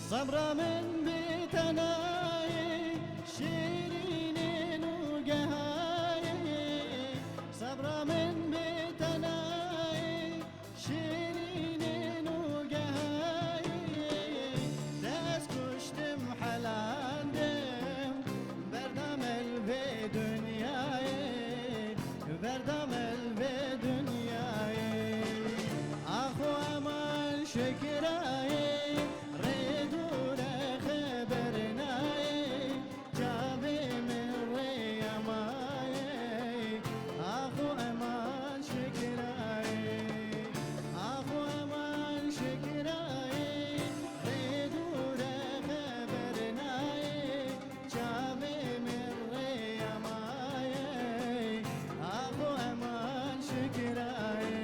Sebra min bê te nayê Şêrînê nûgehayê Sebra min bê te nayê Şêrînê nûgehayê Te ez kuştim helandim Berdam el vê dunyayê Berdam el vê dunyayê Ax û eman şekirayê Rê dûr e xeber nayê Çavê min rêya mayê Ax û eman şekirayê Ax û eman şekirayê Rê dûr e xeber nayê Çavê min rêya mayê Ax û eman şekirayê.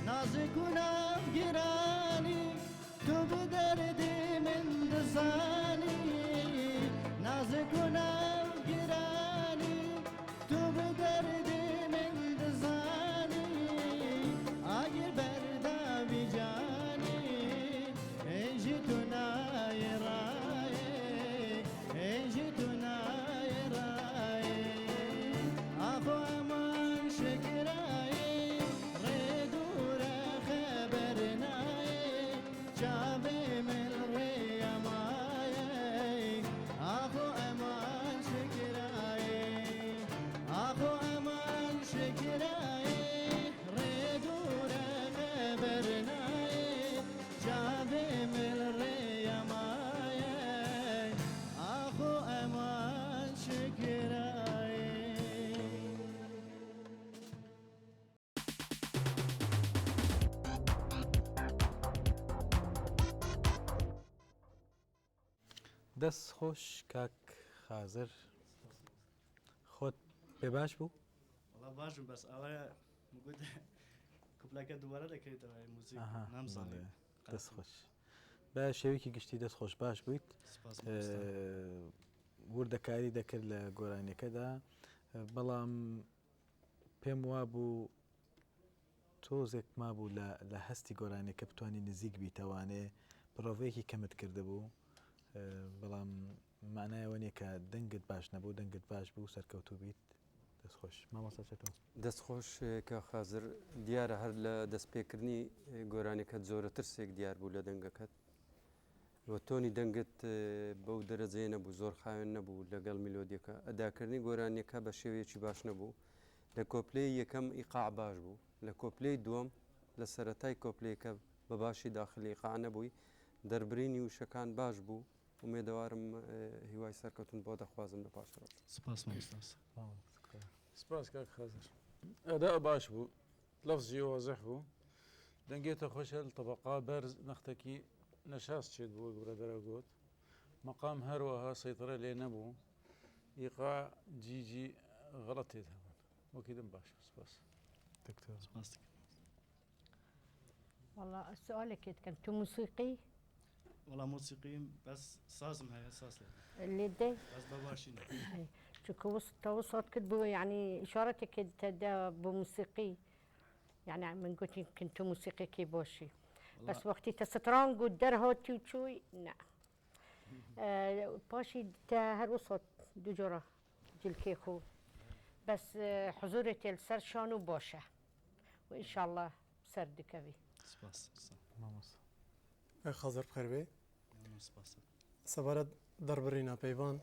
Nazik û navgiranî tu bi derdê min dizanî Nazik û navgiranî tu bi derdê min dizanî Agir berda vî canî ên ji tu nayê rayê ên ji tu nayê rayê Ax û eman şekirayê Rê dûr e xeber nayê Çavê min rêya maye Ax û eman şekirayê Ax û eman şekirayê Rê dûr e xeber nayê Çavê min rêya maye Ax û eman şekirayê. دەست خۆش کاک خازر خۆت پێ باش بوو؟ وەڵا باشم بەس ئەوەیە گوت کوپلەکە دووبارە دەکرێتەوە موزیک نامزانێ دەست خۆش بە شێوەیەکی گشتی دەست خۆش باش بوویت وردەکاری دەکرد لە گۆرانیەکەدا بەڵام پێم وابوو تۆزێک مابوو لە لە هەستی گۆرانیەکە بتانی نزیک بیتەوانێ پرۆڤەیەکی کەمت کردبوو بەڵام مانایەوە نیە کە دەنگت باش نەبوو دەنگت باش بوو سەرکەوتوو بیت دەست خۆش مامۆستا چەتۆ. دەست خۆش کاک خازر دیارە هەر لە دەست پێکردنی گۆرانیەکەت جۆرە ترسێک دیار بوو لە دەنگەکەت و تۆنی دەنگت بەو دەرەجەیە نەبوو زۆر خاوێن نەبوو لەگەڵ میلۆدیەکە ئەداکردنی گۆرانیەکە بە شێوەیەکی باش نەبوو لە کۆپلەی یەکەم ئیقاع باش بوو لە کۆپلەی دووەم لە سەرەتای کۆپلەیەکە بە باشی داخلی ئیقاع نەبووی دەربرینی وشەکان باش بوو ئومێدەوارم هیوای سەرکەوتن بۆ دەخوازم لە پاشەڕۆژ. سپاس مامۆستا. سپاس کاک خازر ئەداء باش بوو لەفزی وازح بوو دەنگێتە خۆشە تەبقا بەرز نەختەکی نەشاز چێت بوو وەک برادەرە گوت مەقام هەروەها سەیتەرە لێ نەبوو ئیقاع جی جی غەڵەت تێد هەبوون وەکی دم باش سپاس دکتۆر سپاس. والله سؤالك كان تو موسيقي وەڵا مۆسیقیم بەس سازم هەیە ساز لێ اللي دي بەس بە باشی نا. چونکە وصلت كنت بو يعني اشارتك دا بموسيقي يعني من قلت يمكن تو موسيقي كي بوشي بس وقتي تسترانج ودرها تشوي نعم آه باشي تا هر وصلت دجرة جلكيخو بس آه حضورة السر شانو باشا وإن شاء الله سر دكبي سپاس مامۆستا خازر بخێر بێ. سپاس. سەبارەت دەربڕینە پەیڤان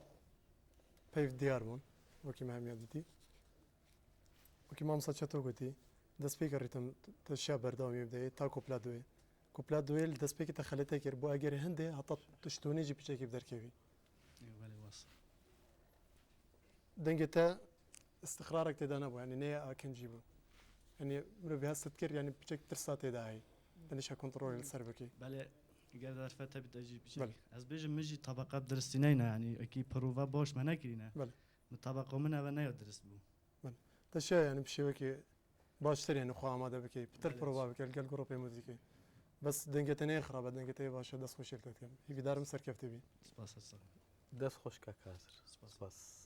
پەیڤ دیار بوون وەکی مەهمیات دیتی وەکی مامۆستا چەتۆ گوتی دەستپێکە ڕیتم تەشیا بەردەوامی بدەیە تا کۆپلا دوێ کۆپلا دوێ لە دەستپێکی تەخەلێتە کرد بۆ ئەگەر هەندێ هەتا تشتونی جی پچێکی بدەرکەوی بەلێ واس. دەنگێ تە استقرارێک تێدا نەبوو یعنی نەیە ئاکنجی بوو یعنی مرۆڤ هەستت کرد یعنی پچێک ترسا تێدا هەی دەنیشە کۆنتڕۆڵی لەسەر بکەی. بەلێ. گەر دەرفەت هەبیت ئەژی بچێ بەلێ. ئەز بێژم من ژی تەبەقە درستی نەینا یانی ئەکی پڕوڤا باش مە نەکرینە بەلێ. من تەبەقە من ئەوە نەیا درست بوو. بەلێ. تەشیا یانی بشێوەکی باشتر یانی خۆ ئامادە بکەی پتر بەلێ. پڕۆڤا بکەی لەگەل گڕوپێ موزیکی بەس دەنگەتە نەیە خراپە دەنگەتەیە باشە دەست خۆشی لەتە دکەم هیڤیدارم سەرکەفتی بی. سپاس هەر ساغ بی. دەست خۆش کاک خازر. سپاس. سپاس.